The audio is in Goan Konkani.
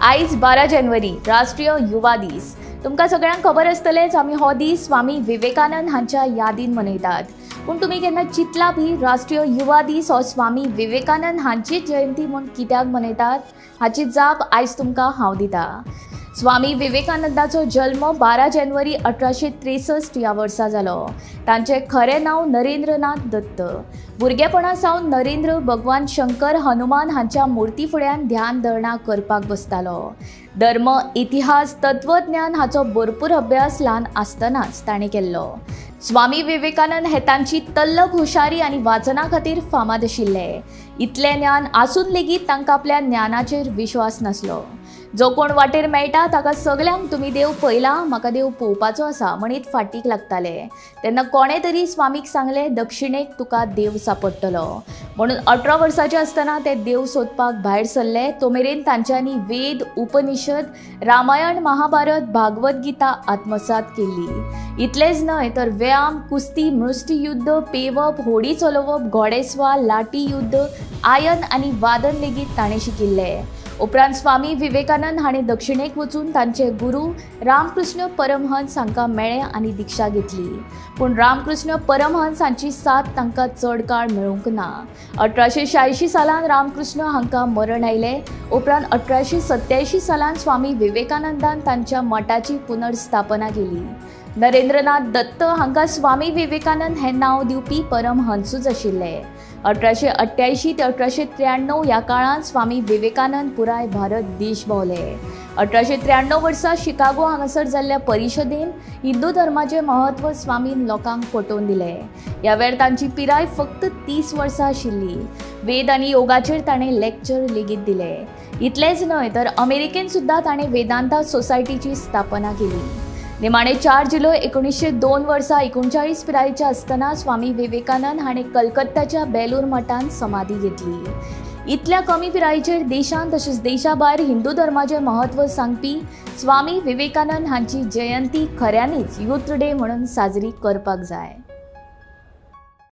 आयज 12 जानेवारी राष्ट्रीय युवा दीस। तुमकां सगळ्यांक खबर आसतलेंच आमी हो दीस स्वामी विवेकानंद हांच्या यादीन मनयतात। पूण तुमी केन्ना चिंतला बी राष्ट्रीय युवा दीस हो स्वामी विवेकानंद हांचीच जयंती म्हूण कित्याक मनयतात? हाची जाप आयज तुमकां हांव दिता। स्वामी विवेकानंदाचो जल्म 12 जानेवारी 1863 ह्या वर्सा जालो। तांचें खरें नांव नरेंद्रनाथ दत्त। भुरगेपणा सावन नरेंद्र भगवान शंकर हनुमान हांच्या मूर्ती फुड्यान ध्यान धरणा करपाक बसतालो। धर्म, इतिहास, तत्वज्ञान हाचो भरपूर अभ्यास ल्हान आसतनाच ताणें केल्लो। स्वामी विवेकानंद हे तांची तल्लख हुशारी आनी वाचना खातीर फामाद आशिल्ले। इतलें ज्ञान आसून लेगीत तांकां आपल्या ज्ञानाचेर विश्वास नासलो। जो कोण वाटेर मेळटा ताका सगल्यांक तुमी देव पळयला, म्हाका देव पळोवपाचो आसा म्हणीत फाटीक लागताले। तेन्ना कोणें तरी स्वामीक सांगलें, दक्षिणेक तुका देव सापडटलो म्हणून 18 वर्सांचे आसतना ते देव सोदपाक भायर सरले। तो मेरेन तांच्यांनी वेद, उपनिषद, रामायण, महाभारत, भागवत गीता आत्मसात केल्ली। इतलेंच न्हय तर व्यायाम, कुस्ती, मुष्टियुद्ध, पेंवप, होडी चलोवप, घोडेस्वार, लाठी युद्ध, आयन आनी वादन लेगीत ताणें शिकिल्लें। उपरांत स्वामी विवेकानंद हांणी दक्षिणेक वचून तांचे गुरू रामकृष्ण परमहंस हांकां मेळ्ळे आनी दीक्षा घेतली। पूण रामकृष्ण परमहंस हांची साथ तांकां चड काळ मेळूंक ना। 1886 सालान रामकृष्ण हांकां मरण आयलें। उपरांत 1887 सालान स्वामी विवेकानंदान तांच्या मठाची पुनर्स्थापना केली। नरेंद्रनाथ दत्त हांकां स्वामी विवेकानंद हें नांव दिवपी परमहंसूच आशिल्ले। 1888 ते 1893 ह्या काळांत स्वामी विवेकानंद पुराय भारत देश भोंवले। 1893 वर्सा शिकागो हांगासर जाल्ल्या परिशदेन हिंदू धर्माचें म्हत्व स्वामीन लोकांक पटोवन दिलें। ह्या वेळार तांची पिराय फक्त 30 वर्सां आशिल्ली। वेद आनी योगाचेर ताणें लेक्चर लेगीत दिले। इतलेंच न्हय तर अमेरिकेन सुद्दां ताणें वेदांता सोसायटीची स्थापना केली। निमाणे 4 जुलय 1902 वर्सा 39 पिरायेचे आसतना स्वामी विवेकानंद हाणें कलकत्ताच्या बेलूर मठांत समाधी घेतली। इतल्या कमी पिरायेचेर देशांत तशेंच देशा भायर हिंदू धर्माचें म्हत्व सांगपी स्वामी विवेकानंद हांची जयंती खऱ्यांनीच यूथ डे म्हणून साजरी करपाक जाय।